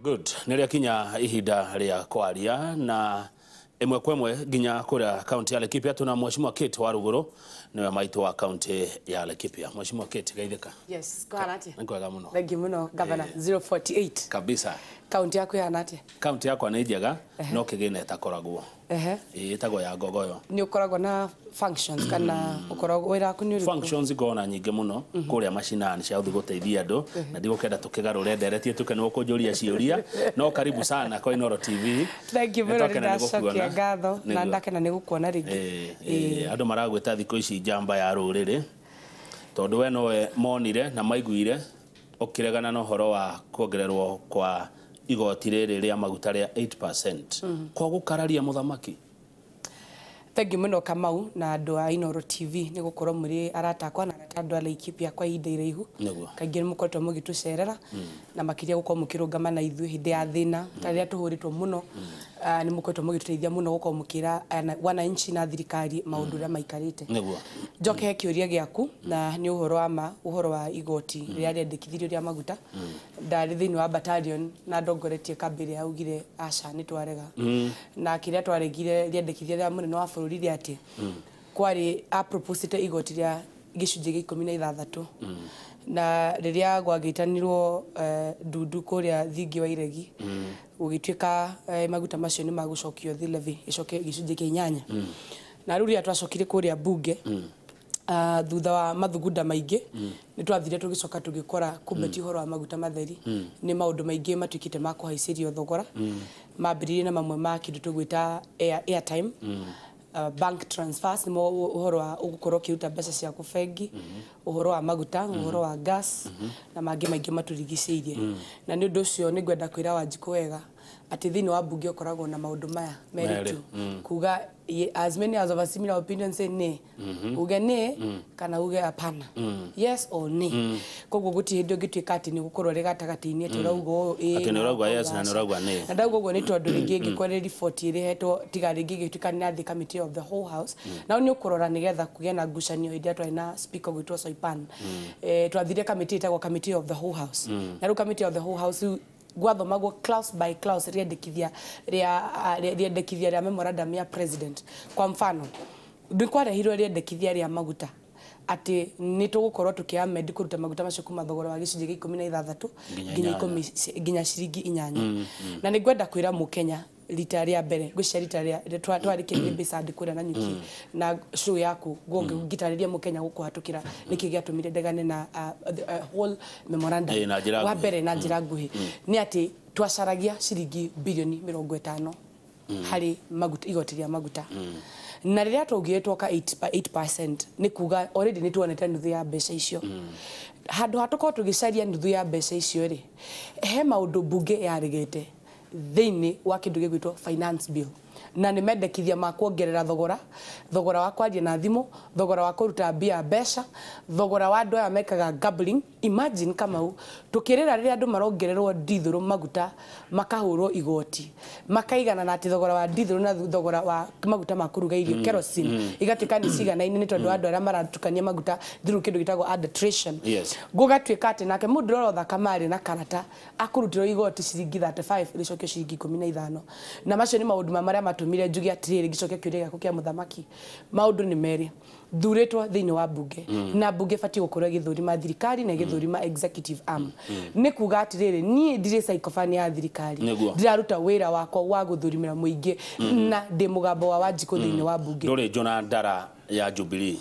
Good. Nĩrĩakinya ihinda rĩa kwaria na ĩmwe kwa ĩmwe nginya kũrĩa kaunti ya Laikipia tuna Mheshimiwa Kate Waruguru, niwe maitũ wa kaunti ya Laikipia. Mheshimiwa Kate, geithĩka. Yes, kwahana atia? Nĩ kwega mũno. Thank you mũno, Governor. 048. Kabisa. Kaunti yaku ihana atia? Kaunti yakwa nĩ njega, no kĩgĩna ĩtakoragwo. Ehe. Ĩtagwo ya ngogoyo. Nĩ ũkoragwo na functions kana ũkoragwo wĩra waku nĩ ũrĩkũ? Functions ngona nyingĩ mũno kũrĩa macinani cia gũthiĩ gũteithia andũ, na ndigũkenda tũkĩgarũre ndereti ĩtuĩke nĩ ũkũnjũria ciũria, no karibu sana kwa Inooro TV. Thank you mũno, Nĩtwakena nĩ nĩndacokia gũkuona. ngatho na Nĩguo. ndakena nĩ gũkuona rĩngĩ. Andũ maragwĩta thikũ ici njamba ya rũrĩrĩ, tondũ we nowe monire na maiguire ũkĩregana na ũhoro wa kuongererwo kwa igoti rĩrĩ rĩa maguta rĩa 8% kwa gũkararia mũthamaki. Thank you mũno Kamau na andũ a Inooro TV nĩ gũkorwo mũrĩ arata akwa na arata andũ a Laikipia kwa ihinda iraihu. Nĩguo. Kaingĩ nĩ mũkoretwo mũgĩtũcerera na makĩria gũkorwo mũkĩrũngama na ithuĩ hĩndĩ ya thĩna ta rĩrĩa tũhũrĩtwo mũno. Nĩ mũkoretwo mũgĩtũteithia mũno gũkorwo mũkĩra wananchi na thirikari maũndũ ũrĩa maikarĩte. Nĩguo. Njoke he kĩũria gĩaku na nĩ ũhoro wa ma, ũhoro wa igoti rĩrĩa rĩendekithirio rĩa maguta. Ndarĩ thĩinĩ wa battalion na ndongoretie kambĩ ĩrĩa yaugire aca nĩ twarega. Na kĩrĩa twaregire rĩendekithia rĩa mũnene wa bũrũri rĩa atĩ kwarĩ aproposite igoti rĩa gĩcunjĩ gĩa 16. Na rĩrĩa gwagĩtanirwo ndundu kũrĩa thingi wa iregi, gũgĩtuĩka maguta macio nĩ magũcokio thĩ levy ĩcoke gĩcunjĩ kĩa 8. Na rĩu rĩrĩa twacokire kũrĩa bunge, thutha wa mathugunda maingĩ, nĩ twathire tũgĩcoka tũgĩkora kumbe ti ũhoro wa maguta matheri, nĩ maũndũ maingĩ matuĩkĩte ma kũhaicĩrio thogora. Mambĩrĩirie na mamwe ma kĩndũ tũgwĩta airtime, bank transfers, nĩmo ũhoro wa ũgũkorwo ũkĩruta mbeca ciaku bengi, ũhoro wa maguta, ũhoro wa gas na mangĩ maingĩ matũrigicĩirie. Na nĩ ũndũ ũcio nĩ ngwenda kwĩra Wanjikũ wega atĩ thĩinĩ wa bunge ũkoragwo na maũndũ maya merĩ Merĩ, tu, kuga as many as of a similar opinion say nay, uge nay kana uge hapana, yes or nay. Koguo gũtirĩ hĩndĩ ũngĩtuĩka atĩ nĩ gũkorwo rĩ gatagatĩ-inĩ atĩ ũrauga ũũ ĩĩ Atĩ nĩ na ũrauga yes na aca. nĩ ũrauga nay. Na ndauga ũguo nĩ tondũ rĩngĩ ĩngĩkorwo ĩrĩ riboti ĩrĩhetwo tiga rĩngĩ ĩgĩtuĩka nĩ yathiĩ committee of the whole house, nao nĩ ũkũrora nĩgetha kũgĩe na ngucanio. Hĩndĩ ĩrĩa twarĩ na speaker gwĩtwo Soipan, twathire committee ĩtagwo committee of the whole house, na rĩu committee of the whole house rĩu gwathomagwo clause by clause rĩendekithia rĩa rĩendekithia rĩa memorandum ya president. Kwa mfano, nĩ kwarehirwo rĩendekithia rĩa maguta atĩ nĩ tũgũkorwo tũkĩamend kũruta maguta macio kuma thogora wa gĩcunjĩ gĩa 16 Nginya nginya 8. Nginya ciringi 8. Na nĩ ngwenda kwĩra mũkenya rita rĩa mbere ngwĩciria rita rĩa twarĩkĩrĩrie mbeca kũrĩa na nyuki na show yaku ngĩtarĩria mũkenya gũkũhatũkĩra nĩkĩ gĩatũmire ndegane na the whole memorandum. Na njĩra wa nguhĩ. Mbere na njĩra nguhĩ nĩ atĩ twacaragia ciringi birioni 50 harĩ maguta, igoti rĩa maguta, na rĩrĩa twaugire twoka 8% nĩ kuga already nĩ tuonete nuthu ya mbeca icio. Handũ ha tũkorwo tũgĩcaria nuthu ya mbeca icio rĩ, he maũndũ mbunge yaregete thĩinĩ wa kĩndũ gĩgwĩtwo finance bill, na nĩ mendekithia ma kuongerera thogora, thogora wa kwaria na thimũ, thogora wa kũruta mbia mbeca, thogora wa andũ aya mekaga gambling. Imagine, Kamau, tũkĩrĩra rĩrĩa andũ marongererwo ndithũrũ maguta makahũrwo igoti makaigana na atĩ thogora wa ndithũrũ na thogora wa maguta ma kũruga irio, kerosene, igatuĩka nĩ ciganaine nĩ tondũ wa andũ arĩa maratukania maguta through kĩndũ gĩtagwo adulteration. Gũgatuĩka atĩ nake mũndũ ũrĩa ũrotha kamarĩ na karata akũrutĩrwo igoti ciringi 35 rĩcokio ciringi 15. Na macio nĩ maũndũ ma marĩa matũmire njuge atĩrĩrĩ, ngĩcokia kĩũria gĩaku kĩa mũthamaki, maũndũ nĩ merĩ thurĩtwo thĩinĩ wa bunge, na bunge ĩbatiĩ gũkorwo ĩgĩthũrima thirikari na ĩgĩthũrima executive arm. Nĩ kuga atĩrĩrĩ, niĩ ndirĩ sycophant ya thirikari. Nĩguo. Ndĩraruta wĩra wakwa wa gũthũrimĩra mũingĩ na ndĩ mũgambo wa Wanjikũ thĩinĩ wa bunge. Ndũrĩ njũna ndara ya Jubilee.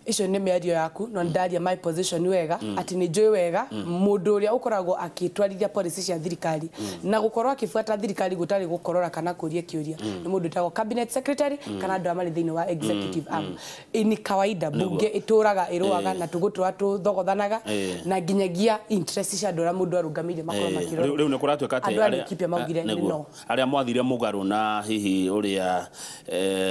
Icio nĩ mĩario yaku, no ndaria my position wega atĩ nĩ njũĩ wega mũndũ ũrĩa ũkoragwo akĩtwarithia policy cia thirikari na gũkorwo akĩbuata thirikari gũtarĩ gũkorora kana kũria kĩũria nĩ mũndũ wĩtagwo cabinet secretary kana andũ arĩa marĩ thĩinĩ wa executive arm. Ni kawaida bunge ĩtũraga ĩrũaga na tũgũtũra tũthogothanaga na nginyagia interest cia andũ arĩa mũndũ arũgamĩire makorwo makĩrora. Rĩu nĩ kũratuĩka atĩ Andũ a Laikipia maugire nĩ no. Arĩa mwathire mũgarũ na hihi ũrĩa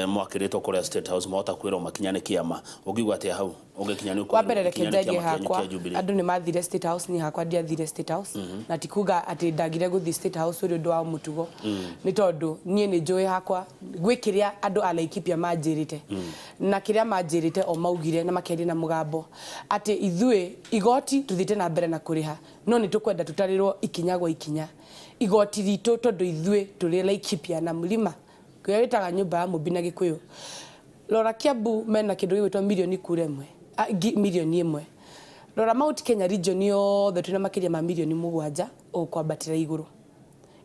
mwakĩrĩtwo kũrĩa State House mahota kwĩrwo makinya nĩ kĩama ũngiuga atĩa? atia hau ũgĩkinya nĩ Wa mbere, reke njarie hakwa. Andũ nĩ mathire State House, niĩ hakwa ndiathire State House, na ti kuga atĩ ndagire gũthiĩ State House ũrĩ ũndũ wa mũtugo, nĩ tondũ niĩ nĩ njũĩ hakwa gwĩ kĩrĩa andũ a Laikipia manjĩrĩte, na kĩrĩa manjĩrĩte o maugire na makĩaria na mũgambo atĩ ithuĩ igoti tũthiĩte na mbere na kũrĩha, no nĩ tũkwenda tũtarĩrwo ikinya gwa ikinya igoti ritũ, tondũ ithuĩ tũrĩ Laikipia na mũrima kĩrĩa wĩtaga nyũmba ya mũmbi na Gĩkũyũ. Rora Kiambu mena kĩndũ gĩgwĩtwo mirioni kura ĩmwe, 1 million. Rora Mount Kenya region yothe, twĩna makĩria ma 7 million ũkwambatĩra igũrũ.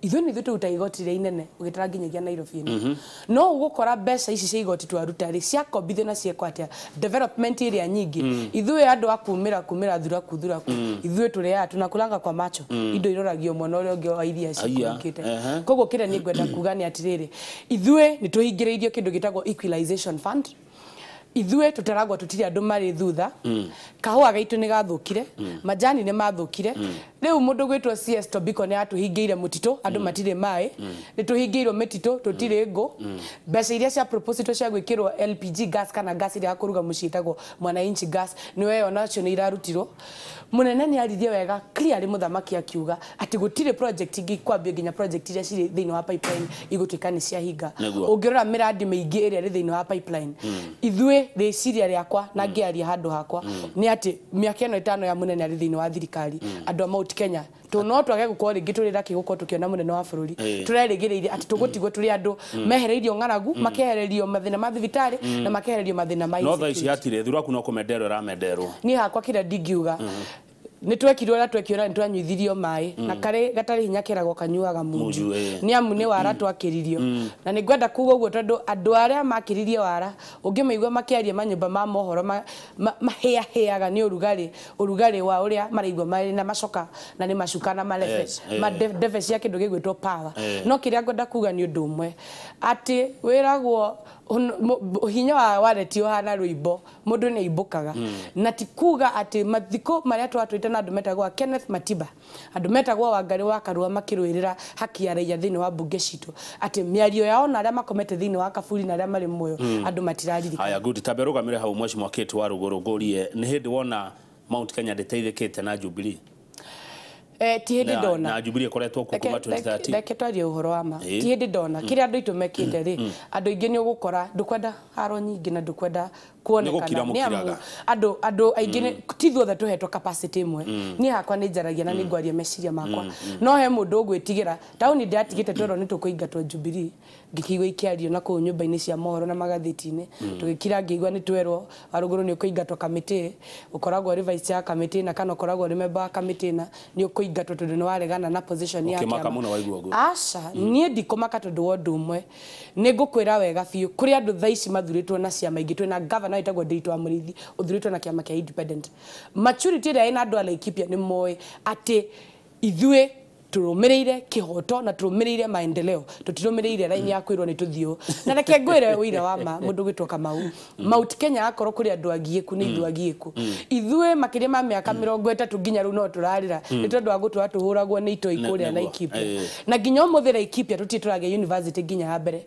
Ithuĩ nĩ ithuĩ tũrutaga igoti rĩrĩa inene ũgĩtara nginyagia Nairobi ĩno, no ũgũkora mbeca ici cia igoti twaruta rĩ, ciakombithio na ciekwo atĩa development ĩrĩa nyingĩ. Ithuĩ andũ a kumĩra thuraku thuraku, ithuĩ tũrĩaga tunakulanga kwa macho, indo iroragio mwena ũrĩa ũngĩ wa iria cikũrũkĩte. Koguo kĩrĩa niĩ ngwenda kuga nĩ atĩrĩrĩ, ithuĩ nĩ tũhingĩrĩirio kĩndũ gĩtagwo equalization fund. Ithuĩ tũtaragwo tũtirĩ andũ marĩ thutha. Kahũa gaitũ nĩ gathũkire, majani nĩ mathũkire. Rĩu mũndũ gwĩtwo CS Tobiko nĩ atũhingĩire mũtitũ, andũ matirĩ maĩ, nĩ tũhingĩirwo mĩtitũ, tũtirĩ ngũ. Mbeca iria cia propositwo cia gwĩkĩrwo LPG gas kana gas ĩrĩa ya kũruga mũciĩ ĩtagwo Mwananchi gas, nĩ weyo nacio nĩ irarutirwo. Mũnene nĩ aririe wega clearly, mũthamaki akiuga atĩ gũtirĩ project ingĩ kwambia nginya project iria cirĩ thĩinĩ wa pipeline igũtuĩka nĩ ciahinga. Ũngĩrora mĩrandi mĩingĩ ĩrĩa ĩrĩ thĩinĩ wa pipeline, ithuĩ rĩciria rĩakwa na ngĩaria handũ hakwa nĩ atĩ mĩaka ĩno 5 ya mũnene arĩ thĩinĩ wa thirikari, andũ a Mount Kenya tũ no twage gũkorwo rĩngĩ tũrĩ raki gũkorwo tũkĩona mũnene wa bũrũri. Tũrerĩgĩrĩire atĩ tũgũtigwo tũrĩ andũ mehereirio ng'aragu, makehererio mathĩna ma thibitarĩ na makehererio mathĩna ma No thaa ici insecurity. hatirĩ thuraku, no kũmenderwo ĩramenderwo. Niĩ hakwa kĩrĩa ndingiuga, nĩ twekirwo ũrĩa twekirwo na nĩ twanyuithirio maĩ na karĩ gatarĩ hinya keragwo kanyuaga munju. Munju. Nĩ amu nĩ wara twakĩririo, na nĩ ngwenda kuga ũguo tondũ andũ arĩa makĩririe wara ũngĩmaigua makĩaria manyũmba ma mohoro mahĩahĩaga nĩ ũrugarĩ, ũrugarĩ wa ũrĩa maraigua marĩ na macoka na nĩ macuka na marebe ndebe cia kĩndũ gĩgwĩtwo power. No kĩrĩa ngwenda kuga nĩ ũndũ ũmwe, atĩ wĩragwo hinya wa wareti ũhana rwĩmbo, mũndũ nĩ aimbũkaga, na ti kuga atĩ mathikũ marĩa twatwĩte na andũ metagwo Kenneth Matiba, andũ metagwo Wangarĩ wa Karua makĩrũĩrĩra haki ya raia thĩinĩ wa mbunge citũ, atĩ mĩario yao na arĩa makomete thĩinĩ wa kaburi na arĩa marĩ muoyo andũ matiraririkana. Haya, good. Tambe rũgamĩre hau, Mheshimiwa Kate wa Rugũrũ, ngũrie, nĩ hĩndĩ wona Mount Kenya ndĩteithĩkĩte na Jubilee? Ti hĩndĩ ndona. Na Jubilee ĩkoretwo kuo kuma 2013. Reke twarie ũhoro wa ma. Ti hĩndĩ ndona kĩrĩa andũ aitũ mekĩte rĩ, andũ aingĩ nĩ ũgũkora ndũkwenda haro nyingĩ na ndũkwenda kuonekana. Nĩ gũkira Nĩ amu mũkiraga. andũ aingĩ ti ithuothe tũhetwo capacity ĩmwe. Niĩ hakwa nĩ njaragia na nĩ ngwaria meciria makwa, no he mũndũ ũgwĩtigĩra taũni ndĩratigĩte twerwo nĩ tũkũingatwo Jubilee, ngĩkĩigua ikĩario na kũu nyũmba-inĩ cia mohoro na magathĩti-inĩ, tũgĩkira ngĩigua nĩ twerwo Warũgũrũ nĩ ũkũingatwo kamĩtĩ, ũkoragwo ũrĩ vice chair kamĩtĩ na kana ũkoragwo ũrĩ member wa kamĩtĩ na nĩ ũkũingatwo tondũ nĩ waregana na position ya Ũkĩmaka kĩama. mũno waigua ũguo? Aca, niĩ ndikũmaka tondũ wa ũndũ ũmwe, nĩ ngũkwĩra wega biũ, kũrĩ andũ thaa ici mathurĩtwo na ciama ingĩ. Twĩna gavana wĩtagwo Ndiritu wa Mũrĩithi ũthurĩtwo na kĩama kĩa independent. Maturity ĩrĩa ĩna andũ a Laikipia nĩ moĩ atĩ ithuĩ tũrũmĩrĩire kĩhoto na tũrũmĩrĩire maendeleo, tũtirũmĩrĩire raini ya kwĩrwo nĩ tũthiĩ ũũ. Na reke ngwĩre ũira wa ma, mũndũ gwĩtwo Kamau, Mount Kenya akorwo kũrĩ andũ agiĩku nĩ ithuĩ agiĩku. Ithuĩ makĩria ma mĩaka 30 nginya rĩu no tũrarĩra nĩ tondũ wa gũtũra tũhũragwo nĩ itoi kũrĩa Nĩguo. Laikipia, na nginya ũmũthĩ Laikipia tũtirĩ tũragĩa university nginya ya mbere.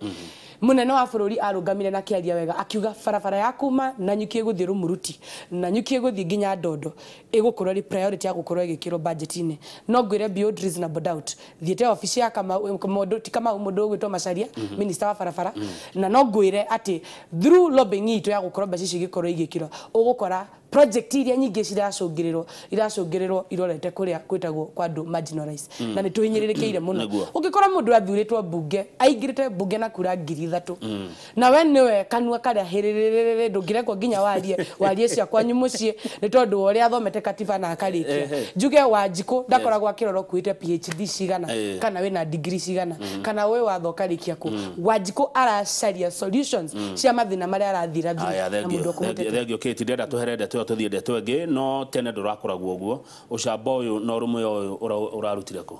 Mũnene wa bũrũri arũgamire na kĩaria wega akiuga barabara ya kuma Nanyuki ĩgũthiĩ Rumuruti, Nanyuki ĩgũthiĩ nginya Ndondo, ĩgũkorwo ĩrĩ priority ya gũkorwo ĩgĩkĩrwo budget-inĩ. No ngwĩre beyond reasonable doubt, thiĩte obici ya Kamau, mũndũ ti Kamau, mũndũ ũgwĩtwo Macharia, minister wa barabara, na no ngwĩre atĩ through lobbying itũ ya gũkorwo mbeca icio igĩkorwo igĩkĩrwo, ũgũkora project iria nyingĩ ciracũngĩrĩrwo iracũngĩrĩrwo irorete kũrĩa kwĩtagwo kwa andũ marginalized, na nĩ tũhinyĩrĩrĩkĩire mũno. Ũngĩkora mũndũ athurĩtwo mbunge, aingĩrĩte mbunge na kura 3,000, na we nĩwe kanua karĩa hĩrĩrĩrĩrĩ, ndũngĩrekwo nginya warie warie cia kwanyu mũciĩ nĩ tondũ wa ũrĩa athomete katiba na akarĩkia. Njuge Wanjikũ ndakoragwo akĩrora ũkuĩte PhD cigana kana wĩna degree cigana kana wĩ watho ũkarĩkia kũ. Wanjikũ aracaria solutions cia mathĩna marĩa arathira through Aya, na mũndũ thengio. ũkũmũtetea. Thengio Kate, ndĩrenda tũhere ndeto ĩyo. Tũcoke tũthiĩ ndeto ĩngĩ, no tene ndũrakoragwo ũguo. Ũcamba ũyũ na ũrũmwe ũyũ ũrarutire kũ?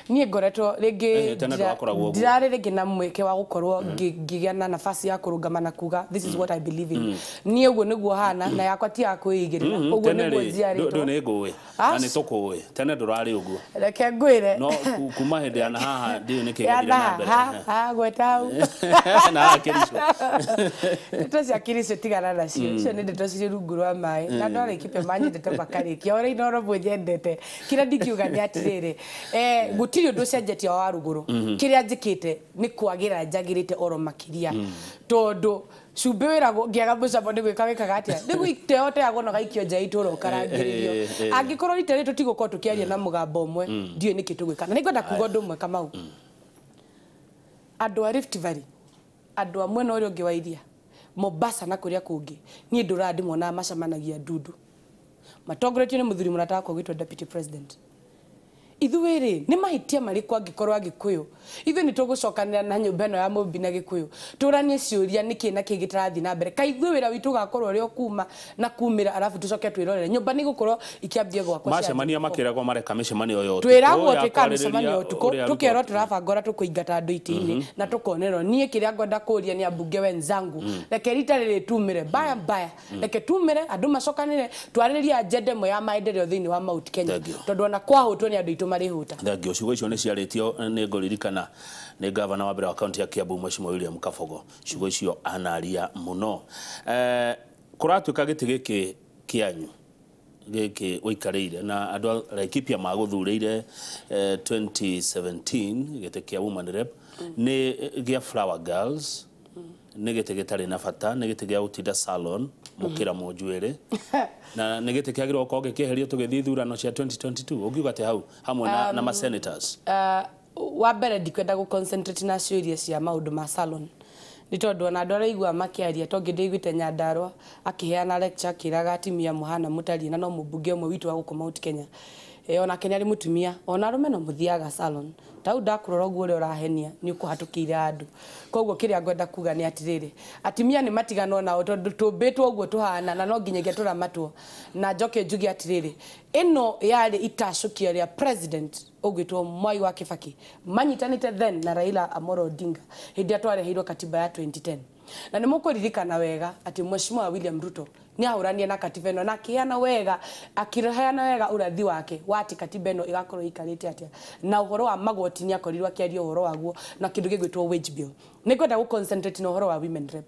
Niĩ ngoretwo rĩngĩ ndirarĩ rĩngĩ na mweke wa gũkorwo ngĩgĩa na nafasi ya kũrũgama na kuga this is what I believe in. Niĩ ũguo nĩguo hana na yakwa ti ya kwĩigĩrĩra, ũguo nĩguo njiarĩtwo. Ndũ nĩ ngũĩ na nĩ tũkũĩ, tene ndũrarĩ ũguo. Reke ngwĩre no kuma hĩndĩ ya na haha ndiũĩ nĩkĩ gĩathire na mbere. Ha gweta hau na haha Kericho. Ndeto cia Kericho tigana nacio, icio nĩ ndeto cirĩ rungu rwa maĩ na andũ a Laikipia manyendete makarĩkia o rĩu no rũmwe nyendete. Kĩrĩa ndingiuga nĩ atĩrĩrĩ, gũtirĩ ũndũ ũcenjetie wa rũgũrũ. Kĩrĩa njĩkĩte nĩ kwagĩra njagĩrĩte oro makĩria, tondũ cumbĩ wĩragwo ngĩaga mũcamo nĩ gwĩka wĩkaga atĩa, nĩ gũiteo teagwo na ũgaikio nja ya itũũra ũkarangĩrĩrio. Angĩkorwo rita rĩrĩ tũtigũkorwo tũkĩaria na mũgambo ũmwe, ndiũĩ nĩkĩ tũgwĩka. Na nĩngwenda kuga ũndũ ũmwe Kamau, andũ a Rift Valley, andũ a mwena ũrĩa ũngĩ wa iria, Mombasa na kũrĩa kũngĩ, niĩ ndũraga ndĩmonaga macemanagia ndundu matongoretio nĩ mũthuri mũrata wakwa ũgwĩtwo Deputy President. Ithuĩ rĩ nĩ mahĩtia marĩkũ angĩkorwo Agĩkũyũ ithuĩ nĩ tũgũcokanĩra na nyũmba ĩno ya Mũmbi na Gĩkũyũ tũranie ciũria nĩkĩ na kĩ gĩtarathiĩ na mbere? Kaĩ ithuĩ wĩra witũ ũgakorwo ũrĩ o kuma na kumĩra arabu tũcoke twĩrorere nyũmba nĩ gũkorwo ikĩambia gwakwo. Macemania makĩragwo mareka mĩcemanio ya ũtukũ, twĩragwo twĩkaga mĩcemanio ya ũtukũ, tũkerwo tũrabanga ũrĩa tũkũingata andũ itĩ-inĩ na tũkonerwo. Niĩ kĩrĩa ngwenda kũria nĩ ambunge wenzangu, reke rita rĩrĩ tumĩre mbaya mbaya, reke tumĩre andũ macokanĩre twarĩrĩrie agenda ĩmwe ya maendeleo thĩinĩ wa Mount Kenya, tondũ ona kwahũtwo nĩ andũ aitũ marĩhũta. Thengio. Ciugo icio nĩ ciarĩtio nĩ ngũririkana nĩ gavana wa mbere wa kaunti ya Kiambu Mheshimiwa William Kabogo. Ciugo icio anaria mũno. Kũratuĩka gĩtĩ gĩkĩ kĩanyu gĩkĩ ũikarĩire na andũ a Laikipia magũthurĩire 2017 gĩtĩ kĩa Woman Rep nĩ gĩa Flower Girls, nĩ gĩtĩ gĩtarĩ na bata, nĩ gĩtĩ gĩa gũtinda salon mũkĩra mũnjuĩrĩ na nĩ gĩtĩ kĩagĩrĩirwo gũkorwo gĩkĩeherio tũgĩthiĩ ithurano cia 2022. Ũngiuga atĩa hau hamwe na ma senators? Wa mbere ndikwenda gũ concentrate na ciũria cia maũndũ ma salon, nĩ tondũ ona andũ arĩa makĩaria to ngĩ ndĩiguĩte Nyandarua akĩheana lecture akĩraga atumia mũhana mũtariĩ, na no mũmbunge ũmwe witũ wa gũkũ Mount Kenya, onake nĩ arĩ mũtumia, ona arũme no mũthiaga salon. Tau ndakũrora ũguo ũrĩa ũrahenia nĩ ũkũhatũkĩire andũ. Koguo kĩrĩa ngwenda kuga nĩ atĩrĩrĩ, atumia nĩ matiganwo nao tondũ tũmbĩtwo ũguo tũhana na no nginyagia tũramatwo. Na njoke njuge atĩrĩrĩ, ĩno yarĩ itacũkia rĩa president ũgwĩtwo Mwai wa Kibaki manyitanĩte then na Raila Amolo Odinga hĩndĩ ĩrĩa twareheirwo katiba ya 2010. Na nĩ mũkũririkana wega atĩ Mheshimiwa William Ruto nĩ ahũranie na katiba ĩno na akĩheana wega, akĩheana wega ũrathi wake wa atĩ katiba ĩno ĩgakorwo ĩikarĩte atĩa, na ũhoro wa magoti nĩ akorirwo akĩaria ũhoro waguo na kĩndũ gĩgwĩtwo wage bill. Nĩ ngwenda gũ concentrate na ũhoro wa women rep.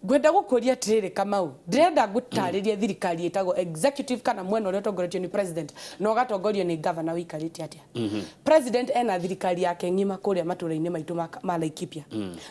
Ngwenda gũkũria atĩrĩrĩ Kamau, ndĩrenda gũtarĩria thirikari ĩtagwo executive kana mwena ũrĩa ũtongoretio nĩ president na ũgatongorio nĩ governor ũikarĩte atĩa. President ena thirikari yake ng'ima kũrĩa matũra-inĩ maitũ ma Laikipia,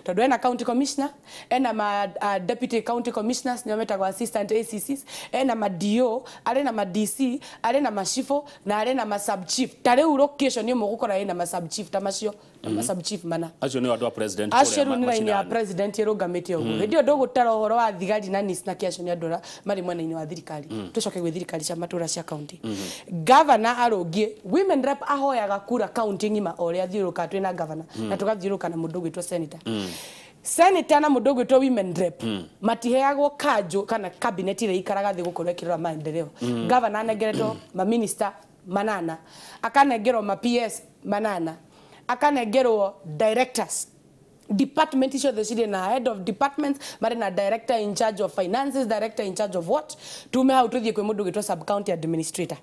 tondũ ena county commissioner, ena ma deputy county commissioners nĩo metagwo assistant ACCs, ena ma DO, arĩ na ma DC, arĩ na ma chief na arĩ na ma sub chief. Ta rĩu location ĩmwe ũgũkora ĩna ma sub chief ta macio, ta ma sub chief mana. Acio nĩ andũ a president. Acio rĩu nĩ line ya president ĩrũgamĩte ũguo. Hĩndĩ ĩyo ndũgũtara ũhoro wa thigari na NIS na kĩacio nĩ andũ arĩa marĩ mwena-inĩ wa thirikari. Tũcoke gwĩ thirikari cia matũra cia county. Governor arũngiĩ women rep ahoyaga kura county ng'ima o ũrĩa athiũrũrũkaga twĩna governor na tũgathiũrũrũka na mũndũ ũgwĩtwo senator. Senator na mũndũ ũgwĩtwo women rep matiheagwo kanjũ kana cabinet ĩrĩa ĩikaraga thĩ gũkorwo ĩkĩrora maendeleo. Governor anengeretwo ma minister manana, akanengerwo ma PS manana, akanengerwo directors department ciothe cirĩ na head of departments, marĩ na director in charge of finances, director in charge of what. Tume hau tũthiĩ kwĩ mũndũ ũgwĩtwo sub county administrator.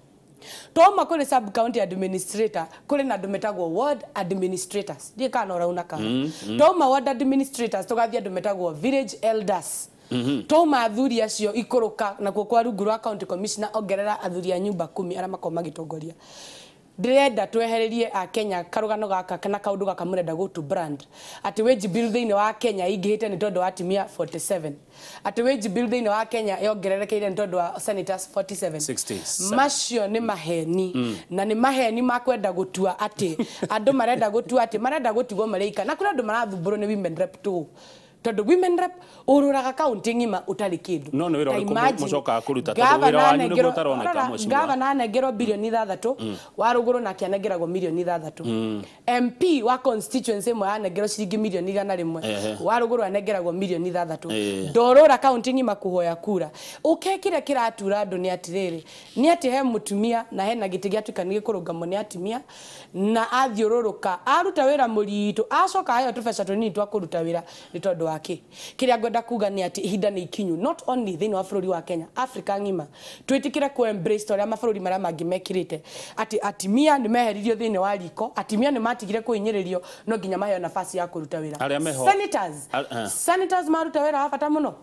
Twauma kũrĩ sub county administrator kũrĩ na andũ metagwo ward administrators, ndiĩ kana ũrauna kana. Twauma ward administrators tũgathiĩ andũ metagwo village elders. Twauma athuri acio ikũrũka nakuo kwa rungu rwa county commissioner, ongerera athuri a nyumba 10 arĩa makoragwo magĩtongoria. Ndĩrenda twehererie a Kenya karũgano gaka kana kaũndũ gaka mũrenda gũtu brand atĩ wage bill thĩinĩ wa Kenya ingĩhĩte nĩ tondũ wa atumia 47, atĩ wage bill thĩinĩ wa Kenya yongererekeire nĩ tondũ wa senators 47. 67. Macio nĩ maheni, na nĩ maheni ma kwenda gũtua atĩ andũ marenda gũtua atĩ marenda gũtigwo marĩ ika, na kũrĩ andũ marathumbũrwo nĩ women rep tũ. Tondu women rep ururaga county ng'ima utari kindu. No nĩ wĩra ũrĩkũ mũcokaga kũruta tondũ wĩra wanyu nĩguo ũtaroneka mheshimiwa? Gavana anengerwo bilioni 6, wa rũgũrũ nake anengeragwo milioni 6. MP wa constituency ĩmwe anengerwo ciringi milioni 100, wa rũgũrũ anengeragwo milioni 6. Ndorũra county ng'ima kũhoya kura. Ũke kĩrĩa kĩratura andũ nĩ atĩrĩrĩ, nĩ atĩ he mũtumia na hena gĩtĩ gĩatuĩka nĩ gĩkũrũngamwo nĩ atumia na athiũrũrũka aruta wĩra mũritũ acoka aheo tũbeca tũnini twa kũruta wĩra nĩ tondũ wa kĩ. Kĩrĩa ngwenda kuga nĩ atĩ ihinda nĩ ikinyu, not only thĩinĩ wa bũrũri wa Kenya, Africa ng'ima, twĩtĩkĩre kũ embrace ta ũrĩa mabũrũri marĩa mangĩ mekĩrĩte atĩ atumia nĩ meheririo thĩinĩ wa riko, atumia nĩ matigire kũhinyĩrĩrio, no nginya maheo nafasi ya kũruta wĩra. Senators, senators maruta wĩra wa bata mũno.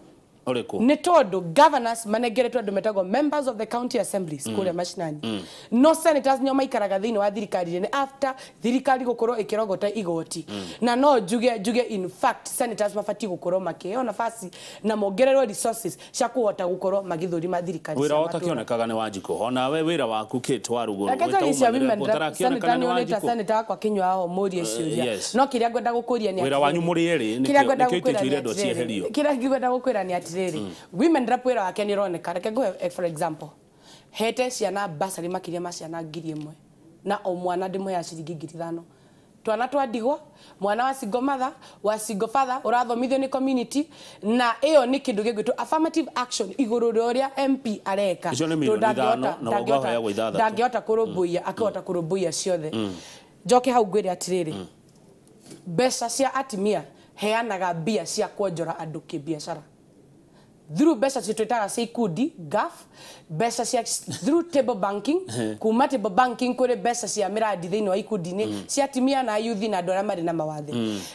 Nĩ tondũ governors manengeretwo andũ metagwo members of the county assemblies kũrĩa mashinani. No senators nĩo maikaraga thĩinĩ wa thirikari nene after thirikari gũkorwo ĩkĩrogota igoti. Na no njuge in fact senators mabatiĩ gũkorwo makĩheo nafasi na mongererwo resources cia kũhota gũkorwo magĩthũrima thirikari. Wĩra ũtakĩonekaga nĩ Wanjikũ. Ona we wĩra waku Kate wa rũgũrũ ũtarakĩonekana nĩ Wanjikũ. Senator wakwa Kinyua aho mũrie ciũria. No kĩrĩa ngwenda gũkũria nĩ wĩra wanyu mũrĩ erĩ nĩkĩo itĩ irendwo cieherio. Kĩrĩa ngwenda gũkwĩra nĩ atĩrĩrĩ, women rep wĩra wake nĩ ũroneka. Reke ngũhe for example, hete ciana basarĩ makĩria ma ciana 1,000 na o mwana ndĩmũheaga ciringi 5,000. Twana twa ndigwa, mwana wa single mother, wa single father ũrathomithio nĩ community, na ĩyo nĩ kĩndũ gĩgwĩtwo affirmative action igũrũ rĩa ũrĩa MP areka. Icio nĩ milioni 5 na ũgaheagwo 6. Ndangĩhota kũrũmbũiya, akĩhota kũrũmbũiya ciothe. Njoke hau ngwĩre atĩrĩrĩ, mbeca cia atumia heanaga mbia cia kuonjora andũ kĩbiacara through mbeca cia twĩtaga cia ikundi GAF, mbeca cia through table banking, kuma table banking kũrĩ mbeca cia mĩrandi thĩinĩ wa ikundi-inĩ cia atumia na youth na andũ arĩa marĩ na mawathe.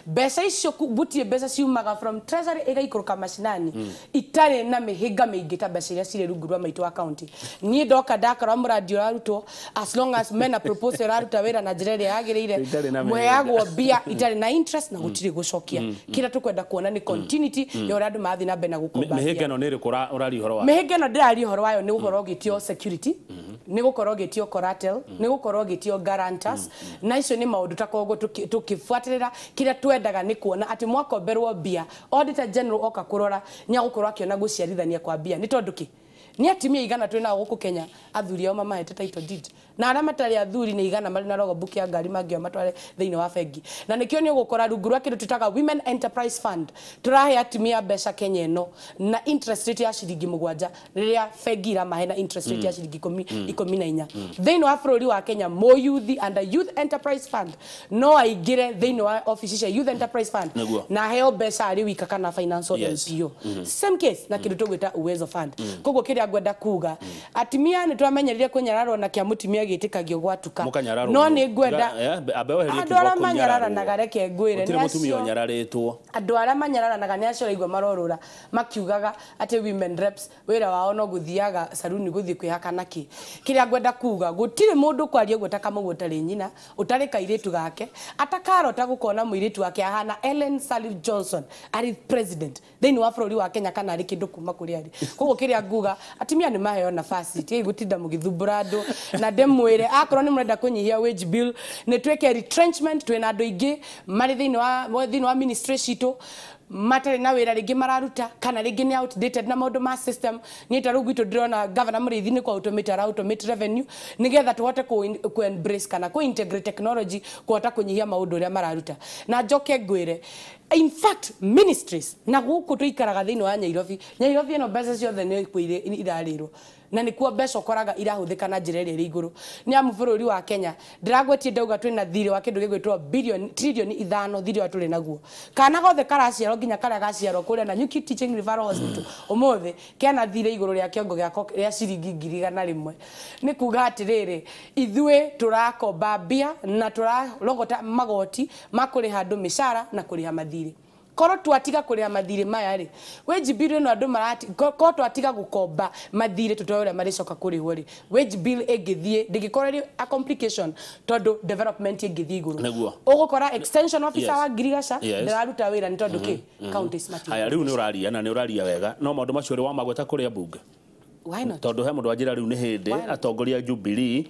Mbeca icio gũtirĩ mbeca ciumaga from treasury ĩgaikũrũka macinani itarĩ na mĩhĩnga mĩingĩ ta mbeca iria cirĩ rungu rwa maitũ wa county. Niĩ ndoka ndakora mũrandi ũrarutwo, as long as mena proposal ĩraruta wĩra na njĩra ĩrĩa yagĩrĩire, mũheagwo mbia itarĩ na interest na gũtirĩ gũcokia. Kĩrĩa tũkwenda kuona nĩ continuity ya ũrĩa andũ marathiĩ na mbere na gũkomba. Mĩhĩnga ĩno nĩ ĩrĩkũ ũraria ũhoro wayo? Mĩhĩnga ĩno ndĩraria ũhoro wayo nĩ gũkorwo ũgĩtio security, nĩ gũkorwo ũgĩtio collateral, nĩ gũkorwo ũgĩtio guarantors, na icio nĩ maũndũ ta koguo tũkĩbuatĩrĩra. Kĩrĩa twendaga nĩ kuona atĩ mwakomberwo mbia, Auditor General oka kũrora nĩ agũkorwo akĩona gũciarithania kwa mbia. Nĩ tondũ kĩ? Nĩ atumia igana twĩ nao gũkũ Kenya athuri ao mamahete title deed, na arĩa matarĩ athuri nĩ igana marĩ na logbook ya ngari mangĩoya matware thĩinĩ wa bengi. Na nĩkĩo nĩ ũgũkora rungu rwa kĩndũ twĩtaga Women Enterprise Fund tũrahe atumia mbeca Kenya ĩno na interest rate ya ciringi 7 rĩrĩa bengi iramahe na interest rate ya ciringi 14. Thĩinĩ wa bũrũri wa Kenya mũyuthi under Youth Enterprise Fund no aingĩre thĩinĩ wa office cia Youth Enterprise Fund na aheo mbeca arĩ wika kana financial NPO. Same case na kĩndũ tũgwĩta Uwezo Fund. Koguo kĩrĩa ngwenda kuga, atumia nĩ twamenyerire kũnyararwo na kĩa mũtumia gĩtĩkagio gwatuka. No nĩ ngwenda andũ arĩa manyararanaga, reke ngwĩre nĩ acio ũnyararĩtwo. Andũ arĩa manyararanaga nĩ acio ũraigua marorũra makiugaga atĩ women reps wĩra wao no gũthiaga saruni gũthiĩ kwĩhaka na kĩ. Kĩrĩa ngwenda kuga, gũtirĩ mũndũ kwaria ũguo ta Kamau ũtarĩ nyina, ũtarĩ kairĩtu gake, atakarota gũkona mũirĩtu wake ahana Ellen Sirleaf Johnson arĩ president thĩinĩ wa bũrũri wa Kenya kana arĩ kĩndũ kuma kũrĩa arĩ. Koguo kĩrĩa nguga, atumia nĩ maheo nafasi, tigai gũtinda mũgĩthumbũra andũ. Na ndĩmwĩre akorwo nĩ mũrenda kũnyihia wage bill, nĩ twĩke retrenchment. Twĩna andũ aingĩ marĩ thĩinĩ wa ministry citũ matarĩ na wĩra rĩngĩ mararuta kana rĩngĩ nĩ outdated na maũndũ ma system. Niĩ ta rĩu gwitũ ndĩrona Governor Mũrĩithi nĩ kwa automate ara automate revenue nĩgetha tũhote kũ embrace kana kũ integrate technology kũhota kũnyihia maũndũ ũrĩa mararuta. Na njoke ngwĩre, in fact ministries na gũkũ tũikaraga thĩinĩ wa Nairobi, Nairobi ĩno mbeca ciothe nĩ irarĩrwo na nĩkuo mbeca ũkoraga irahũthĩka na njĩra ĩrĩa ĩrĩ igũrũ. Nĩ amu bũrũri wa Kenya ndĩragwetie ndauga twĩna thirĩ wa kĩndũ gĩgwĩtwo billion trilioni 5 thirĩ wa tũrĩ naguo. Kana gothe karaciarwo nginya karĩa gaciarwo kũrĩa na Nyuki Teaching Referral Hospital ũmũthĩ kena thirĩ igũrũ rĩa kĩongo gĩako rĩa ciringi 100,000. Nĩ kuga atĩrĩrĩ, ithuĩ tũrakomba mbia na tũrarogota magoti ma kũrĩha andũ mĩcara na kũrĩha mathirĩ. Korwo twatiga kũrĩha mathirĩ maya rĩ, wage bill ĩno andũ marati, korwo twatiga gũkomba mathirĩ tũtoe ũrĩa marĩcoka kũrĩhwo rĩ, wage bill ĩngĩthiĩ ndĩngĩkorwo ĩrĩ a complication tondũ development ĩngĩthiĩ igũrũ. Ũgũkora extension officer wa Ngirigaca ndĩraruta wĩra nĩ tondũ kĩ county smart. Haya, rĩu nĩ ũraria na nĩ ũraria wega, no maũndũ macio ũrĩ wamagweta kũrĩa mbunge? Why not? Tondũ he mũndũ wanjĩra rĩu nĩ hĩndĩ atongoria Jubilee,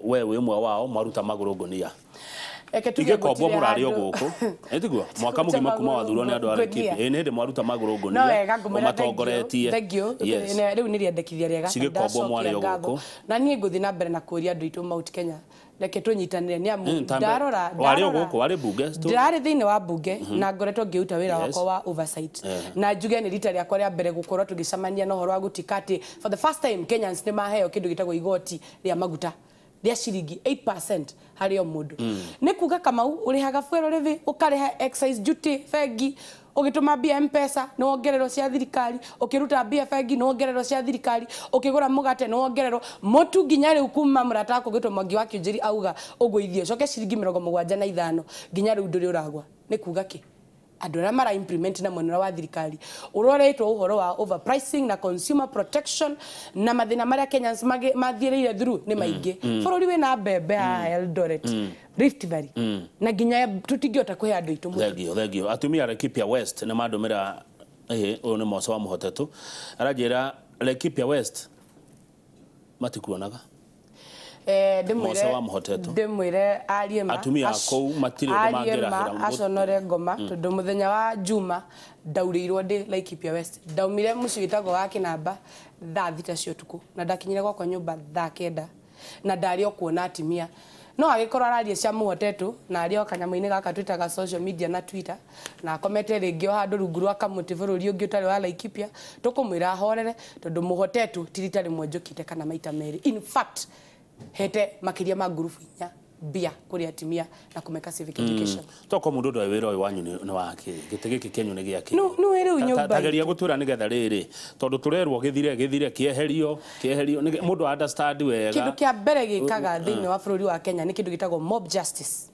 we wĩ ũmwe wao maruta magũrũ ngũnia. Igĩkombwo mũrarĩ o gũkũ ĩtiguo mwaka mũgima kuma wathurwo nĩ andũ a Laikipia ĩ nĩ hĩndĩ mwaruta magũrũ ngũnia ũmatongoretie. Rĩu nĩ rĩendekithia rĩega cigĩkombwo mwarĩ o gũkũ na niĩ ngũthiĩ na mbere na kũũria andũ aitũ Mount Kenya reke tũnyitanĩre nĩ amu ndarora warĩ o gũkũ warĩ bunge ndirarĩ thĩinĩ wa bunge na ngoretwo ngĩruta wĩra wakwa wa oversight na njuge nĩ rita rĩakwa rĩa mbere gũkorwo tũgĩcemania na ũhoro wa gũtika atĩ for the first time Kenyans nĩ maheo kĩndũ gĩtagwo igoti rĩa maguta rĩa ciringi 8% harĩ o mũndũ. Nĩ kuga Kamau ũrĩhaga fuel levy, ũkarĩha excise duty bengi, ũgĩtũma mbia M-Pesa nĩ wongererwo cia thirikari, ũkĩruta mbia bengi nĩ wongererwo cia thirikari, ũkĩgũra mũgate nĩ wongererwo mũtu nginya rĩu kuma mũrata wakwa ũgĩtwo Mwangi wa Kĩũnjĩri auga ũgũithio coke ciringi 75 nginya rĩu ndũrĩ ũragwa. Nĩ kuga kĩ? Andũ arĩa mara implement na mwena wa thirikari ũroretwo ũhoro wa overpricing na consumer protection na mathĩna marĩa Kenyans mathiĩrĩire through nĩ maingĩ. Bũrũri wĩna mbembe haha Eldoret, Rift Valley na nginya tũtingĩhota kũhe andũ aitũ mũtu. Thengio, thengio. Atumia a Laikipia West nĩ mandũmĩra ũyũ nĩ Moco wa Mũhotetũ aranjĩra Laikipia West matikuonaga. Ndĩmwĩre arie ma atumia kũu matirĩ ũndũ mangĩrahĩra aconore ngoma tondũ mũthenya wa Juma ndaurĩirwo ndĩ Laikipia West. Ndaumire mũciĩ wĩtagwo wa Kĩnamba thaa 6 cia ũtukũ na ndakinyire gwakwa nyũmba thaa 9 na ndarĩ o kuona atumia no agĩkorwo araria cia Mũhotetũ na arĩ o kanyamũ-inĩ gaka twĩtaga social media na Twitter na akomete rĩngĩ o handũ rungu rwa kamũtĩ bũrũri ũngĩ ũtarĩ wa Laikipia tũkũmwĩra ahorere tondũ Mũhotetũ ti rita rĩmwe njũkĩte kana maita merĩ. In fact hete makiria ma ngurubu inya mbia kuri atumia na kumeka civic education. Toko mundu ndoe wira uyu wanyu ni wake gite giki kenyu ni giake. No no riu nyumba tageria gutura ni getha riri tondu turerwo githire githire kieherio kieherio mundu understand wega. Kindu kia mbere gikaga thiini wa bururi wa Kenya ni kindu gitagwo mob justice.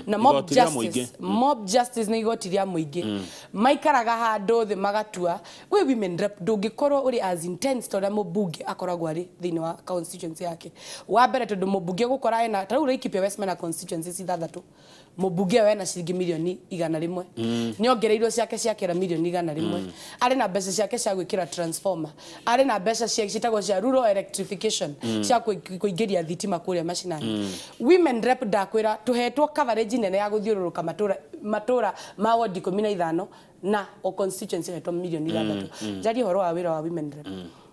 Na mob justice, mob justice ni igoti ria muingi maikaraga handu thi magatua we women rep ndungikorwo uri as intense toria mubunge akoragwo ari thiini wa constituency yake. Wa mbere tondu mubunge gukora ena ta riu Laikipia West mena constituency ithathatu mubunge we na ciringi milioni 100 ni ongereirwo ciake ciakera milioni 100 ari na mbeca ciake cia gwikira transformer ari na mbeca cia citagwo cia rural electrification cia kuingiria thitima kuria macinani. Women rep ndakwira tuhetwo coverage nene ya guthiururuka matura matura ma ward 15 na o constituency hetwo milioni 6 njari horo wa wira wa women rep.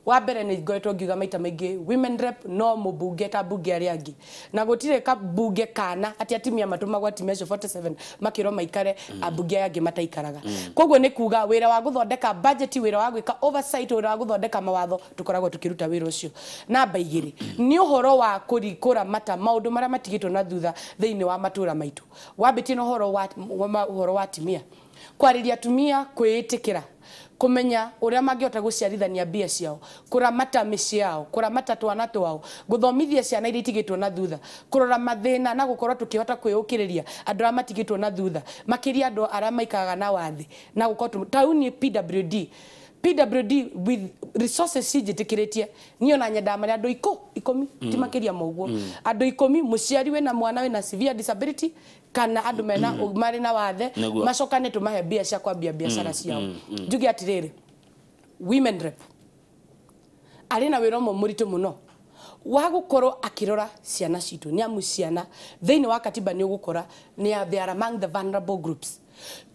Wa mbere ni ngoretwo ngiuga maita maingi women rep no mubunge ta bunge aria angi na gutire ka bunge kana ati atimia matumagwo atimia acio 47 makirwo maikare abunge aya angi mataikaraga. Koguo ni kuga wira wa guthondeka budget, wira wa gwika oversight, wira wa guthondeka mawatho tukoragwo tukiruta wira ucio. Namba 2 ni uhoro wa kurikura mata maundu maria matigitwo na thutha thiini wa matura maitu. Wambitie na uhoro wa atimia kwariria atumia kwiitikira kumenya uria mangihota guciarithania mbia ciao, kuramata mĩciĩ yao, kuramata twana twao, guthomithia ciana iria itigĩtwo na thutha, kurora mathĩna na gukorwo tukihota kwĩyũkĩrĩria andũ arĩa matigĩtwo na thutha, makĩria andũ arĩa maikaraga na wathi na gukorwo tauni PWD with resources cinjĩtĩkĩrĩtie niĩ ona nyendaga marĩa andũ 10 ti makĩria ma ũguo andũ 10 mũciari wĩna mwana wĩna severe disability kana andũ mena marĩ na wathe macokane tũmahe mbia cia kwambia biacara ciao. Njuge atĩrĩrĩ, women rep arĩ na wĩra ũmwe mũritũ mũno wa gukorwo akirora ciana citũ nĩ amu ciana thĩinĩ wa katiba nĩ ũgũkora nĩ they are among the vulnerable groups.